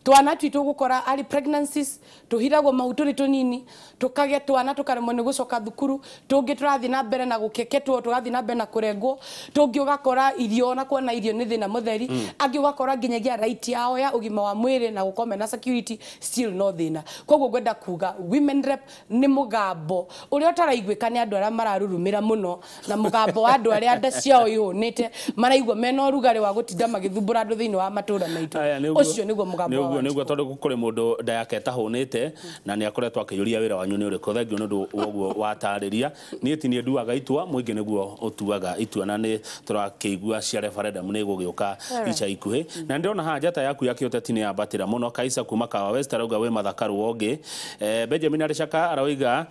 Twana twitu gukora early pregnancies tuhiragwo mahu turi tunini tukagia twana tukaremwo ni gucoka thukuru tungi turathi na mbere na gukeketwo turathi na mbere na kurengwo tungi ugakora irio na kuona irio ni thina mutheri angi ugakora nginyagia right yao ya ugima wa mwiri na gukome na security still no thina. Koguo ngwenda kuga women rep ni mugambo uria utaraiguika ni andu aria mararurumira muno na mugambo wa andu aria nda ciao ihunite maraigua mena urugari wa gutinda magithumbura andu thiini wa matura maitu. Ucio niguo mugambo niguo tondu kuri mundu nda yake tahunite na ni akoretwo akiyuria wira wanyu ni uriku. Thengio ni undu woguo watariria. Ni ti ni nduaga itua muingi niguo utuaga itua na ni turakiigua cia referendum ni gugiuka ica ikuhi na ndirona haha njata yaku ya kiuteti ni yambatira muno. Kaisa kuma Kawa West arauga wi Mathaka Ruonge. Benjamin Aricaka arauga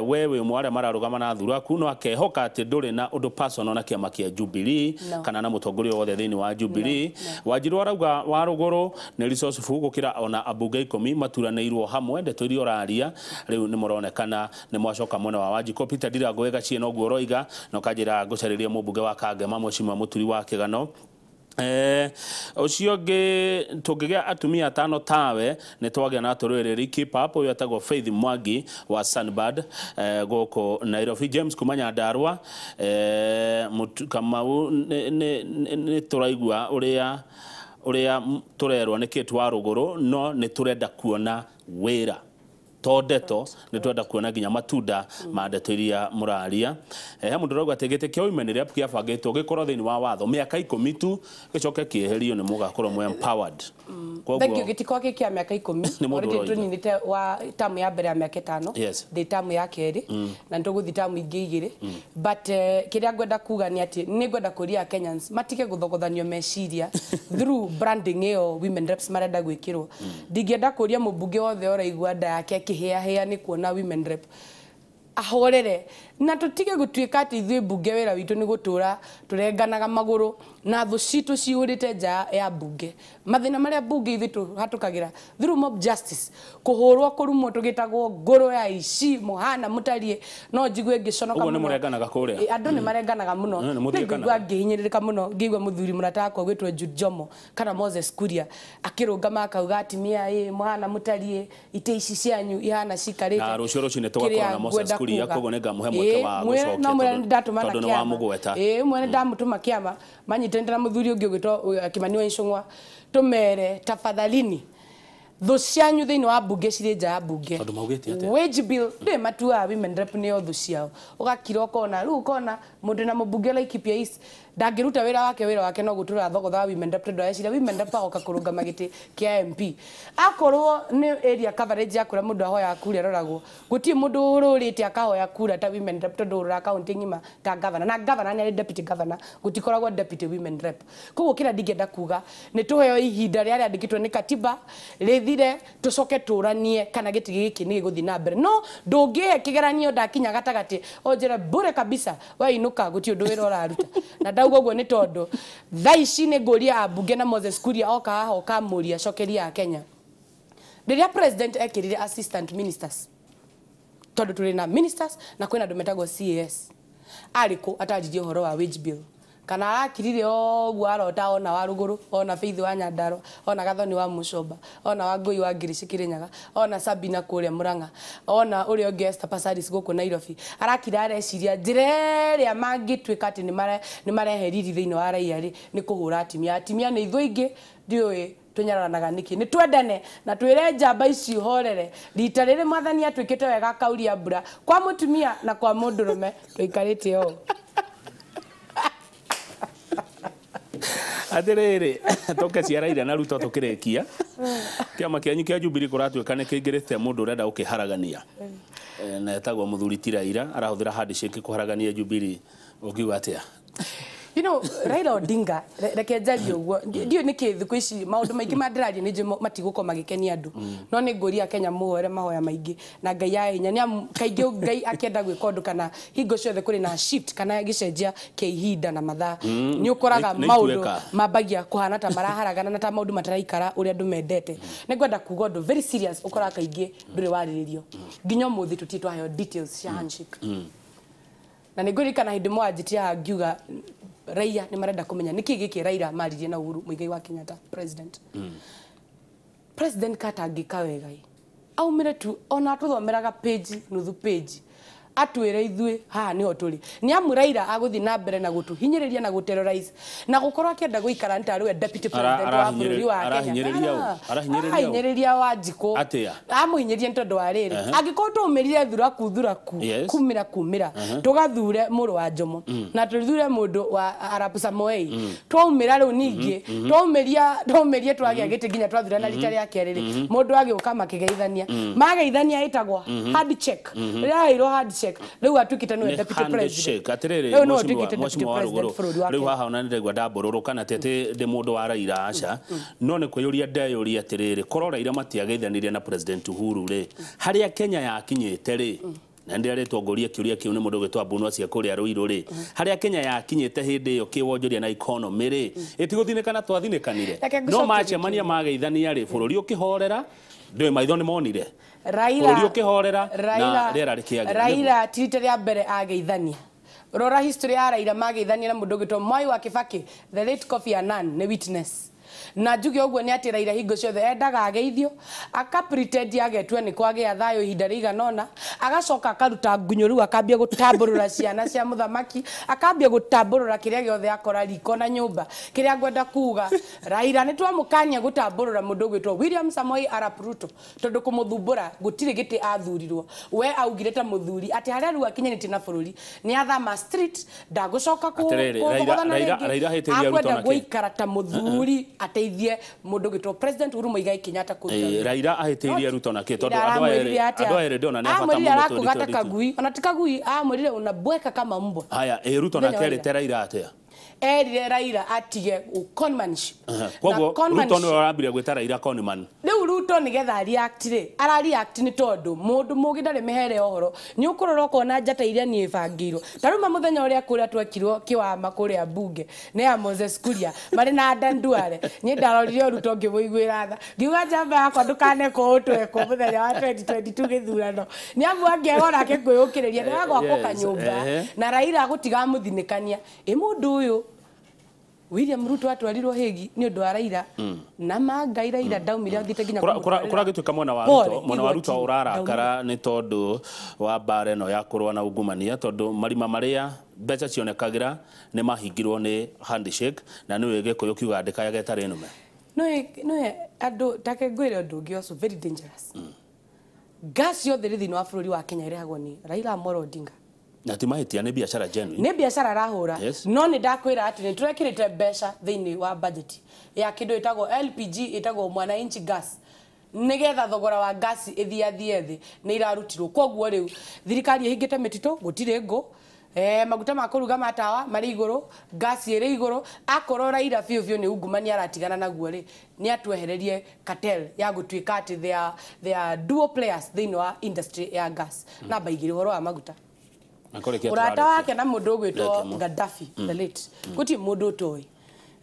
we wi umwe aria mararugama na thuraku no akehoka ati nduri na undu personal na kiama kia Jubilee kana na mutongoria wothe thiini wa Jubilee. Wanjiru arauga wa ruguru ni resourceful gukira ona abunge 10 maturanĩirwo hamwe ndeto iria ũraria rĩu nĩ mũronekana nĩ mwacoka mwena wa Wanjikũ. Peter Ndirango wega ciĩ noguo ũroiga na ũkanjĩra ngũcarĩrie mũmbunge wa Kangema Mheshimiwa Mũturi wa Kĩgano. Ũcio ũngĩ tũngĩgĩa atumia atano tawe nĩ twagĩa na atũrĩrĩri. Keep up. Ũyũ etagwo Faith Mwangi wa Sunbird gũkũ Nairobi. James kuma Nyandarua, Kamau, nĩ tũraigua ũrĩa tũrerwo nĩ Kate wa Rũgũrũ, no nĩ tũrenda kuona wĩra to ndeto, nĩ twenda kuona nginya matunda ma ndeto iria mũraria. He mũndũ ũrauga atĩ gĩtĩ kĩa women rep kĩabangĩtwo gĩkorwo thĩinĩ wa watho mĩaka 10 tu, gĩcoke kĩeherio, nĩ mũgakorwo mwe empowered. Thank you. Gĩtikorwo gĩ kĩa mĩaka 10. Nĩ mũndũ Already ũroiga. tũninĩte wa tamu ya mbere ya mĩaka 5. Ndĩ tamu ya kerĩ na nĩtũgũthiĩ tamu ingĩ 2, but kĩrĩa ngwenda kuga nĩ atĩ nĩ ngwenda kũria Kenyans matige gũthogothanio meciria through branding ĩyo women reps marenda gwĩkĩrwo. Ndingĩenda kũria mũmbunge wothe ũraigua nda yake ĩkĩhĩahĩa nĩ kuona women rep ahorere, na tutige gutuika ati ithuĩ mbunge wĩra witũ nĩ gũtũra tũrenganaga magũrũ na thũ citũ cihũrĩte nja ya mbunge. Mathĩna marĩa mbunge ithuĩ tũhatũkagĩra through mob justice, kũhũrwo, kũrumwo, tũgĩtagwo ngũrũ ya ici mũhana mũtariĩ, no njigue ngĩconoka Ũguo nĩ mũno. mũrenganaga kũrĩa? Andũ nĩ marenganaga mũno. Nĩ mũthiĩkanaga. Nĩ ngũigua ngĩhinyĩrĩrĩka mũno ngĩigua mũthuri mũrata wakwa gwĩtwo Jude Jomo kana Moses Kuria akĩrũngama akauga atimia ĩ mũhana mũtariĩ, itĩ ici cianyu ihana cikarĩte. Na rũciũ rũcinĩ tũgakorwo Kĩrĩa na Moses ngwenda Kuria, kuga. koguo nĩngamũhe mweke wa Mwĩre- gũcokia no mwĩre tondũ- ndatũmana tondũ nĩ kĩama. wamũgweta. Ĩĩ, mwene ndamũtũma kĩama manyitanĩte na mũthuri ũngĩ ũgwĩtwo Kimani wa Ichung'wa, tũmere tafadhalini thũ cianyu thĩinĩ wa mbunge cirĩ nja ya mbunge. Tondũ maugĩte atĩa? Wage bill ndĩ matuaga women rep nĩo thũ ciao. Ũgakira ũkona rĩu ũkona mũndũ na mũmbunge Laikipia East ndangĩruta wĩra wake, wĩra wake no gũtũra thogotha wa women rep, tondũ areciria women rep agoka kũrũngama gĩtĩ kĩa MP. Akorwo nĩ area coverage ya kũrĩa mũndũ ahoyaga kura ĩroragwo, gũtirĩ mũndũ ũrũrĩte akahoya kura ta women rep, tondũ ũrũraga kaunti ng'ima ta governor, na governor nĩ arĩ deputy governor, gũtikoragwo deputy women rep. Koguo kĩrĩa ndingĩenda kuga nĩ tũheo ihinda rĩrĩa rĩandĩkĩtwo nĩ katiba rĩthire, tũcoke tũranie kana gĩtĩ gĩkĩ nĩ gĩgũthiĩ na mbere. No ndũngĩhe kĩgeranio ndakinya gatagatĩ ũnjĩre bure kabisa wainũka gũtirĩ ũndũ wĩra ũraruta. Na ndauga ũguo nĩ tondũ thaa ici nĩ ngũria ambunge na Moses Kuria oka haha ũkamũria cokeria a Kenya rĩrĩa president ekĩrire assistant ministers, tondũ tũrĩ na ministers na kwĩna andũ metagwo CAS, arĩ kũ ataririe ũhoro wa wage bill? Kana arakirire ũguo arota ona wa Rũgũrũ, ona Faith wa Nyandarua, ona Gathoni wa Mũcomba, ona wa Ngũi wa Ngirici Kĩrĩnyaga, ona Sabina kũrĩa Mũrang'a, ona ũrĩa ũngĩ Esther Passaris gũkũ Nairobi, arakira areciria njĩra ĩrĩa mangĩtuĩka atĩ nĩ marehe riri thĩinĩ wa raia rĩ nĩ kũhũra atimia. Atimia nĩ ithuĩ aingĩ, ndiũĩ tũnyararanaga nĩkĩ. Nĩ twendane na twĩre njamba ici horere rita rĩrĩ mwathani atuĩkĩte wega akauria mbura kwa mũtumia na kwa mũndũrũme tũikarĩte ũũ. Atĩrĩrĩ, tũke cia Raila na Ruto tũkĩrĩkia. Kĩama kĩanyu kĩa Jubilee kũratuĩka nĩ kĩingĩrĩte mũndũ ũrenda gũkĩharagania, na etagwo mũthuri ti Raila, arahũthĩra handshake kũharagania Jubilee. Ũngiuga atĩa? Raila Odinga, reke njarie ũguo, ndiũĩ nĩkĩ thikũ ici maũndũ maingĩ ma ndĩraria nĩ njũĩ matigũkorwo magĩkenia andũ, no nĩ ngũria Kenya mũhoere mahoya maingĩ na Ngai ya hinya, nĩ amu kaingĩ Ngai akĩenda gwĩka ũndũ kana hingo ciothe kũrĩ na shift kana gĩcenjia kĩa ihinda na mathaa, nĩ ũkoraga Nĩ maũndũ ituĩka. mambagia kũhana ta maraharagana na ta maũndũ mataraikara ũrĩa andũ mendete. Nĩ ngwenda kuga ũndũ very serious ũkoraga kaingĩ ndũrĩ warĩrĩrio nginya ũmũthĩ, tũtirĩ twaheo details cia handshake. Na nĩ ngũririkana hĩndĩ ĩmwe wanjĩtire haha ngiuga raia nĩ marenda kũmenya nĩkĩ gĩkĩ Raila maririe na Uhuru Muigai wa Kenyatta president. President katangĩka wega ĩ aumĩre tu ona atũthomeraga page nuthu page atwĩre ithuĩ haha nĩho tũrĩ, nĩ amu Raila agũthiĩ na mbere na gũtũhinyĩrĩria na gũterrorize na gũkorwo akĩenda gũikara nĩ tarĩ we deputy president wa bũrũri wa Kenya. Arahinyĩrĩria ũ? Arahinyĩrĩria ũ? Arahinyĩrĩria Wanjikũ. Atĩa? Amũhinyĩrĩria nĩ tondũ wa rĩrĩ, angĩkorwo twaumĩrire thuraku thuraku kumĩra kumĩra tũgathure mũrũ wa Jomo na tũthure mũndũ wa Arap Samoei, twaumĩra rĩu ningĩ twaumĩria twaumĩrie twagĩa gĩtĩ nginya twathurana rita rĩa kerĩ rĩ, mũndũ agĩũka makĩgeithania, mageithania ĩtagwo handshake, rĩrĩa aheirwo handshake rĩu atuĩkĩte nĩwe Nĩ deputy president. handshake. Atĩrĩrĩ, Rĩu nĩwe mheshimiwa- ũtuĩkĩte deputy mheshimiwa wa president Rũgũrũ, bũrũri wa rĩu Kenya. haha ona nĩndĩraigua ndambũrũrũka na ti atĩ ndĩ mũndũ wa Raila, aca, no nĩ kwĩyũria ndeyũria atĩrĩrĩ, korwo Raila matiageithanirie na President Uhuru rĩ, harĩa Kenya yakinyĩte rĩ, na ndĩrarĩtwo ngũrie kĩũria kĩu nĩ mũndũ ũgwĩtwo Mbunwa cia kũrĩa Ruiru rĩ, harĩa Kenya yakinyĩte hĩndĩ ĩyo kĩwonjoria na economy rĩ, ĩtigũthinĩkana twathinĩkanire, Reke no ngũcokerie. macemania mageithania rĩ, bũrũri ũkĩhorera, ndũĩ maitho nĩ monire Raila bũrũri ũkĩhorera na Raila rĩera rĩkĩagĩra. Raila ti rita rĩa mbere ageithania. Rora history ya Raila mageithania na mũndũ ũgĩtwo Mwai wa Kibaki, the late Kofi Annan nĩ witness. Na njuge ũguo nĩ atĩ Raila hingo ciothe endaga ageithio, aka pretend agetue nĩ kwagĩa thayũ ihinda rĩigana ũna, agacoka akaruta ngunyũ rĩu akambia gũtambũrũra ciana cia mũthamaki, akambia gũtambũrũra kĩrĩa gĩothe akora riko na nyũmba. Kĩrĩa ngwenda kuga, Raila nĩ twamũkania gũtambũrũra mũndũ ũgwĩtwo William Samoei Arap Ruto, tondũ kũmũthumbũra gũtirĩ gĩtĩ athurirwo. We augire ta mũthuri atĩ harĩa rĩu akinyanĩtie na bũrũri nĩ athama street, ndagũcoka kũthogorana rĩngĩ, akwenda gũikara ta mũthuri ateithie mũndũ ũgwĩtwo President Uhuru Muigai Kenyatta kũruta. Raila ahĩtĩirie Ruto na kĩ? Tondũ andũ aya ndona nĩ bata mũno arakũgata kagui, ona ti kagui, amwĩrire unabweka kama mbwa. Haya, Ruto nake erĩte Raila atĩa? Erire Raila atige conmanship. Koguo Ruto nĩwe ũrambirie gwĩta Raila conman. Rĩu Ruto nĩgetha react rĩ, ara react nĩ tondũ mũndũ mũgĩ ndarĩ mĩhere ũhoro. Nĩ ũkũrora ũkona njata iria niĩ bangĩirwo. Ta rĩu mũthenya ũrĩa kũrĩa twekirwo kĩwama kũrĩa mbunge nĩ ya Moses Kuria marĩ na Adan Duale. Niĩ ndarorire Ruto ngĩmũiguĩra tha. Ngiuga njamba yakwa ndũkanekwo ũtwekwo mũthenya wa 2022 gĩthurano. Nĩ amu angĩaga onake kwĩyũkĩrĩria ndagwakwo kanyũmba na Raila gũtiga mũthinĩkania. Ĩ mũndũ ũyũ William Ruto atwarirwo Hague nĩ ũndũ wa Raila na mangai Raila ndaumire athiĩte nginya kũragĩtuĩka mwena wa Ruto, mwena wa Ruto ũrarakara nĩ tondũ wa mbara ĩno ya kũrũa na ungumania, tondũ marima marĩa mbeca cionekagĩra nĩ mahingirwo nĩ handshake, na nĩwe Gĩkũyũ kiuga ndĩkayage ĩtarĩ nũme. No andũ take ngwĩre ũndũ ũngĩ also very dangerous. Gas yothe ĩrĩ thĩinĩ wa bũrũri wa Kenya ĩrehagwo nĩ Raila Amolo Odinga. Na ti mahĩtia, nĩ biacara genuine. Nĩ biacara arahũra. No nĩ ndakwĩra atĩ nĩ tũrekĩrĩte mbeca thĩinĩ wa budget ya kĩndũ ĩtagwo LPG, ĩtagwo mwananchi gas, nĩgetha thogora wa gas ĩthiathiĩ thĩ, nĩ irarutirwo. Koguo rĩu thirikari ĩhingĩte mĩtitũ, gũtirĩ ngũ, maguta ma kũruga matawa marĩ igũrũ, gas ĩrĩ igũrũ. Akorwo Raila biũ biũ nĩ ungumania aratigana naguo rĩ, nĩ atwehererie cartel ya gũtuĩka atĩ they are dual players thĩinĩ wa industry ya gas. Namba igĩrĩ, ũhoro wa maguta. Ũrata wake na mũndũ ũgwĩtwo Gaddafi the late, gũtirĩ mũndũ ũtoĩ.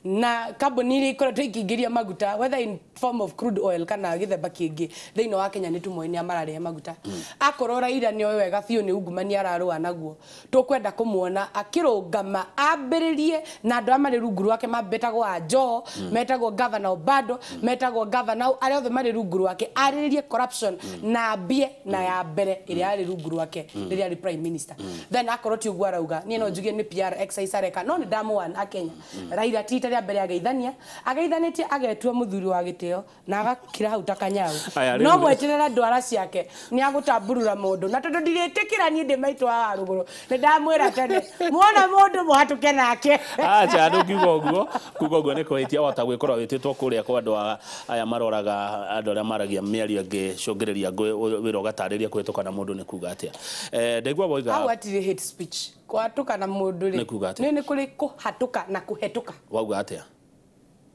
Na kambuni iria ikoretwo ikĩingĩria maguta whether in form of crude oil kana gĩthemba kĩngĩ thĩinĩ wa Kenya nĩ tũmoĩ nĩa mararehe maguta. Akorwo Raila nĩoĩ wega biũ nĩ ungumania ararũa naguo, tũkwenda kũmuona akĩrũngama ambĩrĩrie na andũ arĩa marĩ rungu rwake metagwo Ajoho, metagwo Governor Obado, metagwo Governor arĩa othe marĩ rungu rwake, arĩrĩrie corruption na ambie na ya mbere ĩrĩa yarĩ rungu rwake rĩrĩa arĩ prime minister. Then akorwo ti ũguo arauga, niĩ no njuge nĩ PR exercise areka, no nĩ ndamũwana Akenya. Raila ti rĩa mbere ageithania, ageithanĩtie agetua mũthuri wa gĩtĩo na agakira hau ta kanyau. No mweterere ndwara ciake nĩ agũtamburura mũndũ, na tondũ ndirĩtĩkĩra niĩ ndĩ maitũ wa rũgũrũ nĩ ndamwĩra tene muona mũndũ mũhatũke nake. Acha ndũngiuga ũguo, kuga ũguo nĩ kũhĩtia wahota gwĩkorwo wĩtĩtwo kũrĩa kwa andũ aya maroraga andũ arĩa maragia mĩario ĩngĩcũngĩrĩria ngũĩ, wĩra ũgatarĩria kũhĩtũka na mũndũ nĩ kuga atĩa. Ndaigua woiga hau hatirĩ hate speech, kũhatũka na mũndũ rĩ nĩ kũrĩ kũhatũka na kũhetũka. Wauga atĩa?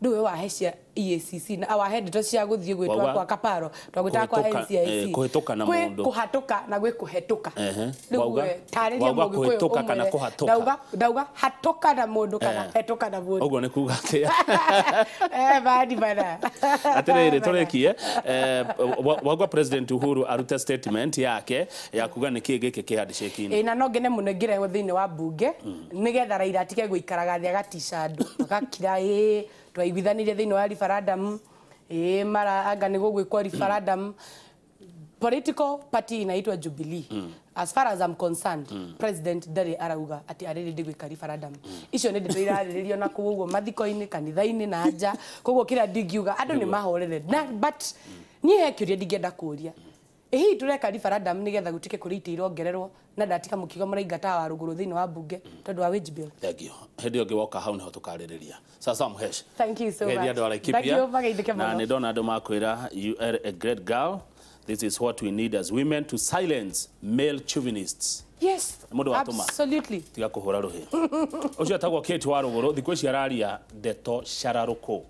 Ndũĩ wahe cia EACC na wahe ndeto cia gũthiĩ gwĩtwa kwa Kaparo twagwĩtaga kwa NCIC, kũhĩtũka na mũndũ, kũhatũka na gwĩ kũhetũka. Rĩu tarĩria mũgĩkũyũ kũhetũka kana kũhatũka. Ndauga hatũka na mũndũ kana hetũka na mũndũ. Ũguo nĩ kuga atĩa? Badi bana. Atĩrĩrĩ, tũrĩkie. Wauga President Uhuru arute statement yake ya kuga nĩkĩĩ gĩkĩ kĩ handshake-inĩ. Na no ngene mũno ĩngĩrehwo thĩinĩ wa mbunge nĩgetha Raila atige gũikaraga thĩ agatica andũ agakira ĩ twaiguithanirie thĩinĩ wa referendum, mara anga nĩ gũgwĩkwo referendum. Political party inaitwa Jubilee. As far as I'm concerned, President ndarĩ arauga atĩ arĩ ready gwĩka referendum. Icio nĩ ndeto irarĩrĩrio na kũu ũguo mathiko-inĩ, kanitha-inĩ na nja. Koguo kĩrĩa ndingiuga andũ nĩ mahorere. But niĩ he kĩũria ndingĩenda kũũria. Ĩ hihi tũreka referendum nĩgetha gũtuĩke kũrĩ itĩ irongererwo na ndatika mũkiuga mũraingata wa rũgũrũ thĩinĩ wa mbunge tondũ wa wage bill. Thank you. Hĩndĩ ĩyo ĩngĩ woka hau nĩho tũkarĩrĩria. Sasa Mhesh. Thank you so much. Thank you. Na nĩ ndona andũ makwĩra you are a great girl. This is what we need as women to silence male chauvinists. Yes, absolutely. Tiga kũhũra rũhĩ. Ũcio etagwo Kate wa Rũgũrũ, thikũ ici araria ndeto cararũkũ.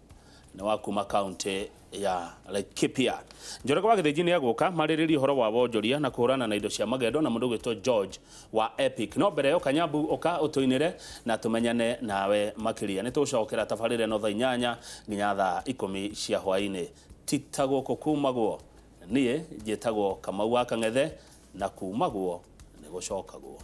Nĩ wa kuma kaunti ya Laikipia. Njoroge wa Gĩthĩnji nĩ egũka marĩrĩrie ũhoro wa wonjoria na kũhũrana na indo cia magendo na mũndũ ũgwĩtwo George wa Epic. No mbere ĩyo Kanyambu ũka ũtũinĩre na tũmenyane nawe makĩria. Nĩ tũgũcokera tabarĩra ĩno thaa 8 nginya thaa 10 cia hwaĩ-inĩ. Ti ta gũkũ kumagwo, niĩ njĩtagwo Kamau wa Kang'ethe na kumagwo nĩ gũcokagwo.